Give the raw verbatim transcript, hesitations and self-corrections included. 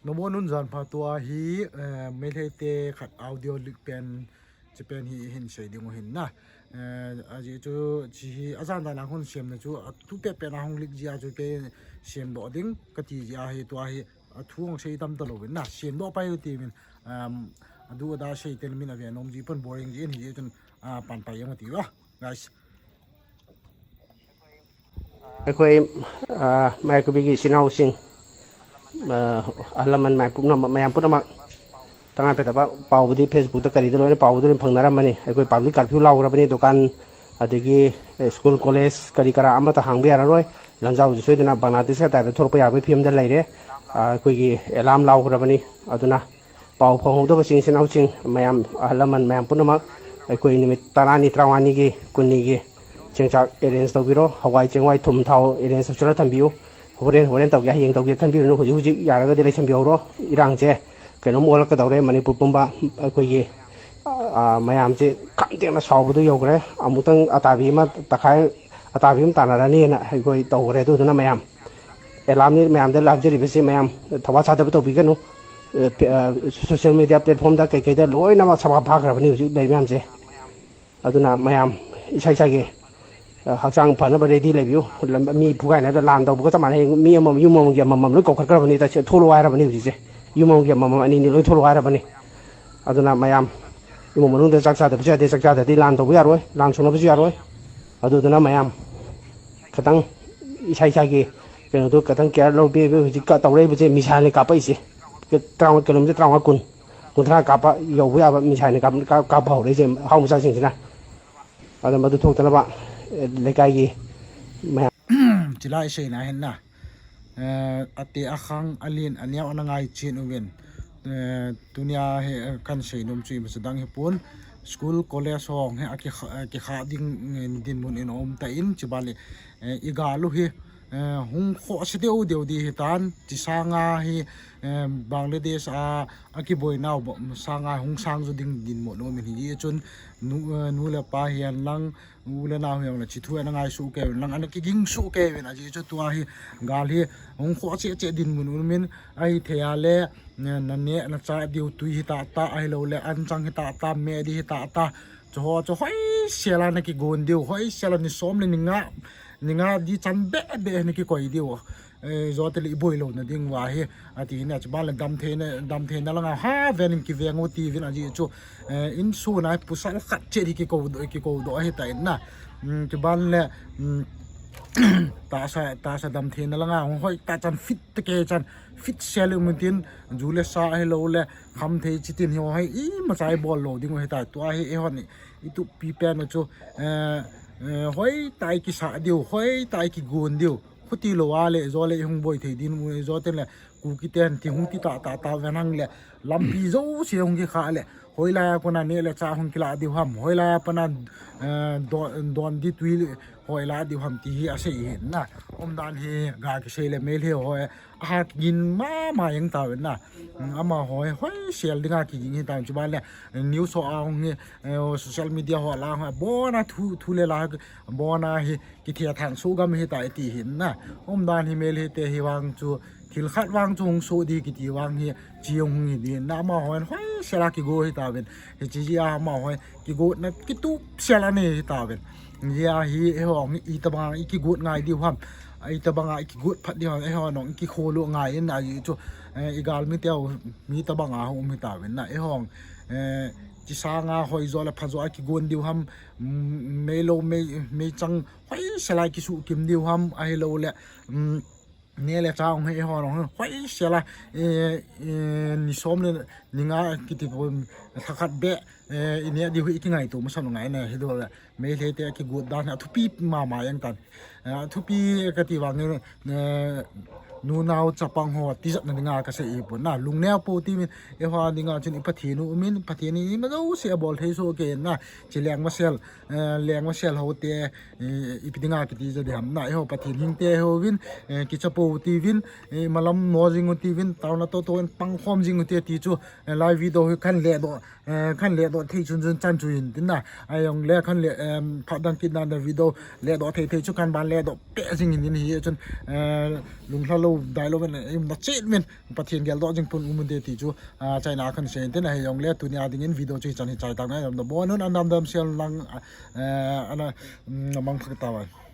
Nabonun jan pha. Tua hi, eh, Meitei te khat audio leak pen, chi pen hi hin sei ding u hin na. Eh, ajeh chu chi hi ajan dan a hung siam na chu, atu pet pet a hung leak jia chu kei siam doh ding kati jia hi, tua hi athu hung sei tam talou vin na. Siam doh pai u ti min, um, adu ada sei tel min ave nom ji pon boring ji in hi chun, ah, pan pai yang ti va, guys. ꯑꯩꯈꯣꯏ, ꯑ, ꯃꯌꯥꯏ ꯀꯨꯝꯕꯤꯒꯤ ꯏꯆꯤꯟ ꯏꯅꯥꯎꯁꯤꯡ, ꯑ, ꯑꯍꯜ ꯂꯃꯟ ꯃꯌꯥꯝ ꯄꯨꯝꯅꯃꯛ, ꯃꯌꯥꯝ ꯄꯨꯝꯅꯃꯛ ꯇꯉꯥꯏ ꯐꯗꯕ ꯄꯥꯎꯕꯨꯗꯤ Facebook ꯇ ꯀꯔꯤꯗ ꯂꯣꯏꯅ ꯄꯥꯎꯕꯨꯗꯤ ꯂꯣꯏꯅ ꯐꯪꯅꯔꯝꯃꯅꯤ꯫ ꯑꯩꯈꯣꯏ public curfew ꯂꯥꯎꯈ꯭ꯔꯕꯅꯤ, ꯗꯨꯀꯥꯟ ꯑꯗꯒꯤ school college ꯀꯔꯤ ꯀꯔꯥ ꯑꯃꯠꯇ ꯍꯥꯡꯕ ꯌꯥꯔꯔꯣꯏ꯫ ꯂꯝꯖꯥꯎꯁꯤ ꯁꯣꯏꯗꯅ ꯕꯪꯒ꯭ꯂꯥꯗꯦꯁꯀ type ꯇ ꯊꯣꯛꯂꯛꯄ ꯌꯥꯕꯒꯤ ꯐꯤꯕꯝꯗ ꯂꯩꯔꯦ꯫ ꯑ, ꯑꯩꯈꯣꯏꯒꯤ alarm ꯂꯥꯎꯈ꯭ꯔꯕꯅꯤ꯫ ꯑꯗꯨꯅ ꯄꯥꯎ ꯐꯪꯍꯧꯗꯕꯁꯤꯡ ꯏꯆꯤꯟ ꯏꯅꯥꯎꯁꯤꯡ ꯃꯌꯥꯝ, ꯑꯍꯜ ꯂꯃꯟ ꯃꯌꯥꯝ ꯄꯨꯝꯅꯃꯛ ꯑꯩꯈꯣꯏ ꯅꯨꯃꯤꯠ ꯇꯔꯥꯅꯤ, ꯇꯔꯥꯃꯉꯥꯅꯤꯒꯤ, ꯀꯨꯟꯅꯤꯒꯤ ꯆꯦꯡꯆꯥꯛ arrange ꯇꯧꯕꯤꯔꯣ꯫ ꯍꯋꯥꯏ ꯆꯦꯡꯋꯥꯏ ꯊꯨꯝ ꯊꯥꯎ arrange ꯇꯧꯁꯤꯜꯂ ꯊꯝꯕꯤꯌꯨ꯫ ꯍꯣꯔꯦꯟ, ꯍꯣꯔꯦꯟ ꯇꯧꯒꯦ, ꯍꯌꯦꯡ ꯇꯧꯒꯦ ꯈꯟꯕꯤꯔꯨꯅꯨ꯫ ꯍꯧꯖꯤꯛ ꯍꯧꯖꯤꯛ ꯌꯥꯔꯒꯗꯤ ꯂꯩꯁꯟꯕꯤꯍꯧꯔꯣ꯫ ꯏꯔꯥꯡꯁꯦ ꯀꯩꯅꯣꯝ ꯑꯣꯜꯂꯛꯀꯗꯧꯔꯦ꯫ ꯃꯅꯤꯄꯨꯔ ꯄꯨꯝꯕ ꯑꯩꯈꯣꯏꯒꯤ, ꯑ, ꯃꯌꯥꯝꯁꯦ ꯈꯝ ꯇꯦꯛꯅ ꯁꯥꯎꯕꯗꯨ ꯌꯧꯈ꯭ꯔꯦ꯫ ꯑꯃꯨꯛꯇꯪ ꯑꯇꯥꯕꯤ ꯑꯃ ꯇꯛꯈꯥꯏ, ꯑꯇꯥꯕꯤ ꯑꯃ ꯇꯥꯟꯅꯔꯅꯤꯅ ꯑꯩꯈꯣꯏ ꯇꯧꯈ꯭ꯔꯦ꯫ ꯑꯗꯨꯗꯨꯅ ꯃꯌꯥꯝ alarm ꯅꯤ ꯃꯌꯥꯝꯗ ꯂꯥꯟꯖꯔꯤꯕꯁꯤ꯫ ꯃꯌꯥꯝ ꯊꯋꯥ ꯁꯥꯗꯕ ꯇꯧꯕꯤꯒꯅꯨ꯫ ꯑ, ꯄꯦ-, ꯑ, social media platform ꯗ ꯀꯩꯀꯩꯗ ꯂꯣꯏꯅꯃꯛ ꯁꯚꯥ ꯐꯥꯈ꯭ꯔꯕꯅꯤ ꯍꯧꯖꯤꯛ ꯂꯩ ꯃꯌꯥꯝꯁꯦ꯫ ꯑꯗꯨꯅ ꯃꯌꯥꯝ ꯏꯁꯥ ꯏꯁꯥꯒꯤ, ꯑ, ꯍꯛꯆꯥꯡ ꯐꯅꯕ ready ꯂꯩꯕꯤꯌꯨ꯫ ꯂꯝ-, ꯃꯤ ꯐꯨꯒꯥꯏꯅꯗ ꯂꯥꯟ ꯇꯧꯕꯒ ꯆꯞ ꯃꯥꯟꯅꯩ꯫ ꯃꯤ ꯑꯃꯃꯝ, ꯌꯨꯝ ꯑꯃꯃꯝꯒꯤ ꯑꯃꯃꯝ ꯂꯣꯏ ꯀꯧꯈꯠꯈ꯭ꯔꯕꯅꯤ꯫ ꯇꯁꯦꯡ-, ꯊꯣꯛꯂꯛꯑꯣ ꯍꯥꯏꯔꯕꯅꯤ ꯍꯧꯖꯤꯛꯁꯦ꯫ ꯌꯨꯝ ꯑꯃꯒꯤ ꯑꯃꯃꯝ, ꯑꯅꯤ ꯑꯅꯤ ꯂꯣꯏ ꯊꯣꯛꯂꯛꯑꯣ ꯍꯥꯏꯔꯕꯅꯤ꯫ ꯑꯗꯨꯅ ꯃꯌꯥꯝ ꯏꯃꯨꯡ ꯃꯅꯨꯡꯗ ꯆꯥꯛ ꯆꯥꯗꯕꯁꯨ ꯌꯥꯗꯦ, ꯆꯥꯛ ꯆꯥꯗ꯭ꯔꯗꯤ ꯂꯥꯟ ꯇꯧꯕ ꯌꯥꯔꯣꯏ, ꯂꯥꯟ ꯁꯣꯛꯅꯕꯁꯨ ꯌꯥꯔꯣꯏ꯫ ꯑꯗꯨꯗꯨꯅ ꯃꯌꯥꯝ ꯈꯤꯇꯪ ꯏꯁꯥ ꯏꯁꯥꯒꯤ ꯀꯩꯅꯣꯗꯣ ꯈꯤꯇꯪ care ꯂꯧꯕꯤꯕ꯫ ꯍꯧꯖꯤꯛ ꯀ-, ꯇꯧꯔꯛꯏꯕꯁꯦ missile ꯅꯤ ꯀꯥꯞꯄꯛꯏꯁꯦ꯫ ꯇꯔꯥꯃꯉꯥ, kilometer ꯇꯔꯥꯃꯉꯥ, ꯀꯨꯟ, ꯀꯨꯟꯊ꯭ꯔꯥ ꯀꯥꯞꯄ ꯌꯧꯕ ꯌꯥꯕ missile ꯅꯤ ꯀꯥꯞ-, ꯀꯥꯞ-, ꯀꯥꯞꯄ ꯍꯧꯔꯛꯏꯁꯦ ꯍꯥꯎ ꯃꯆꯥꯁꯤꯡꯁꯤꯅ꯫ ꯑꯗꯨꯅ ꯃꯗꯨ ꯊꯣꯛꯇꯅꯕ, ꯑꯦ, ꯂꯩꯀꯥꯏꯒꯤ ꯃꯌꯥꯝ꯫ Chilai seina hin na. Eh, ate akhang alen aneo ana ngai chen uvin. Eh, tunia hi, eh, kan seinom chu imacha dang hipon. School, college hong hi akikha, eh, kikha ding, eh, dinmun in aum tan, chubale, eh, igal u hi, eh, hung khoh se deu deu di hitan, chi sanga hi, eh, Bangladesh a, akiboinau ba, sanga hung sang jo ding dinmun aum in hi chun nu, eh, nu le pa hihen lang, u le nao hihen lang chi thu ana ngai soh kei uvin lang, ana kiging soh kei uvin ajeh chu tua hi gal hi hung khoh cheh cheh dinmun aum in, ahithei a le, na, na neh na chah diu tui hi tah tah, ahilou le anchang hi tah tah, meh di hi tah tah, chu ho chu hoisel a na kigon diu, hoisel a ni som le ni nga, ni nga di chan beh beh na kikoi diu. Eh, jote le iboi louna ding uva hi, ati na, chubale damtheina, damtheina langa ha ven in kiveng u ti uvin ajeh chu, eh, insung a hi pasal khat cheh hi kikou doh, kikou doh ahitan na. Mm, chubale, mm, tahsa, tahsa damtheina langa hung hoi tah chan fit te kei chan, fit sel um tin, ju le sa ahilou le, khamthei chi tin hi ho hi, imacha ibol lou ding u ahitai. Tua hi eihon i, itup pi pen u chu, eh, eh, hoitah a ikisah diu, hoitah a ikigon diu. Khuti lou a le, jo le ihung boi thei din u, jo ten le, Kuki ten thi hung ti tah tah tah ven hang le, lampi jouse hung kikhah le, hoilai a kona neh le chah hung kilah diu ham, hoilai a pana, eh, don, don di tui le, hoilah diu ham ti hi asei hin na. Umdan hi ga kisei le Meitei ho, eh, aha kigin mama jeng tauvin na. Mm, amaho hi hoisel dinga kiging hitan chubale, eh, news ho a hung hi, eh, social media ho a la hung hi, abona thu, thu le la, abona hi, kithethang soh gam hita iti hin na. Umdan hi Meitei te hi vang chu, thil khat vang chu hung soh di kiti vang hi, chi hung hi din na, amaho hin hoisel a kigo hitauvin. Hiche jeh a amaho hi, kigotna kitup sel a nei hitauvin. Hijeh a hi, eiho hung hi, itobang a ikigot ngai diu ham. Itobang a ikigot phat diu ham, eiho hung hi kikhol u ngai in ajeh chu, eh, igalmi teu, mi tobang a hung um hitauvin na, eiho hung, eh, chi sanga hoijo le phajo a kigon diu ham, mm, meilou, mei, meichang, hoisel a kisuh kim diu ham, ahilou le, mm, neh le chah hung hi eiho hung hi, hoisel a, eh, eh, ni som le ni nga kiti pon, lha khat beh, eh, ineh diu hi ikingaito masat u ngai na, hidoh le, Meitei te kigot dan hi athupi mama jeng tan. Eh, athupi kati vang hi, eh, nunao chapang ho tijatna dinga kasei hi pon na, lungneo pou ti min, eiho dinga chun i Pathen u um in, Pathen in ima jouse abol thei soh kei in na, chi leng masel, eh, leng masel ho te, eh, ipi dinga kiti jo di ham na, eiho Pathen hing te houvin, eh, kicha pou ti uvin, eh, malam mo jing u ti uvin, taona toto in pangkhom jing u te ti chu, eh, live video hi kan le doh, eh, kan le doh thei chun chun chan chu hin tin na, ajong le kan le, em, phat dang kit dan da video le doh thei thei chu kan ban le doh peh jing in hi chun, eh, lunglha lou Dai lou ven, eimna chet uvin, Pathen geldoh jing pon um un te ti chu, ah, achaina a kahin sei in tin, ahijongle tunia dingin video chu hichan hi chai tau nge, damna bon un, an damdam sel lang, ah, eh, ana, mm, mangpha tauve.